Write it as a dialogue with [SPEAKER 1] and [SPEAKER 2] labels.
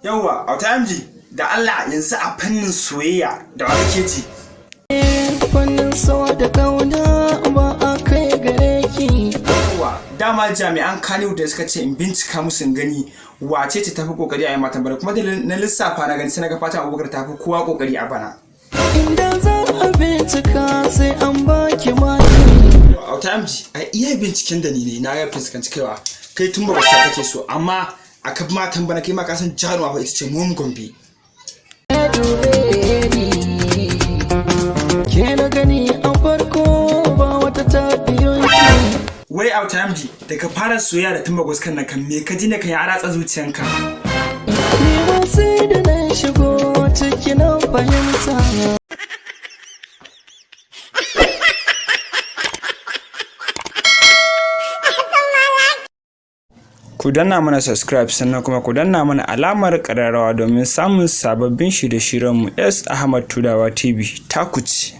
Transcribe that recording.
[SPEAKER 1] Yawwa, Auta MG, da Allah yanzu a fannin soyayya da wa kake ji?
[SPEAKER 2] Fannin so da kauna ba a kai gare ki.
[SPEAKER 1] Yawwa, dama jami'an Kannywood da suka ce in bincika musu in gani wace ce tafi kokari a yi matan bana, kuma da na lissafa na gani sai na ga Fatima Abubakar tafi kowa kokari a bana.
[SPEAKER 2] Inda za a bincika sai an baki maki.
[SPEAKER 1] Auta MG, a iya binciken da ni ne na ga fuskanci kaiwa kai tun ba kake so, amma a kan matan bana kai ma ka san jaruma fa ita ce Mom Gombe.
[SPEAKER 2] Dube ni, ke na gani a farko, ba wata ta biyo ki.
[SPEAKER 1] Wai Auta MG, daga fara soyayya da Tumba Guskan nan kan me ka ji ne kan ya ratsa zuciyanka?
[SPEAKER 2] Ni ma sai da na shigo ciki na fahimta.
[SPEAKER 1] Ku danna mana subscribe, sannan kuma ku danna mana alamar ƙararrawa domin samun sababbin shirye-shiryenmu. S. Ahmad Tudawa TV, taku ce.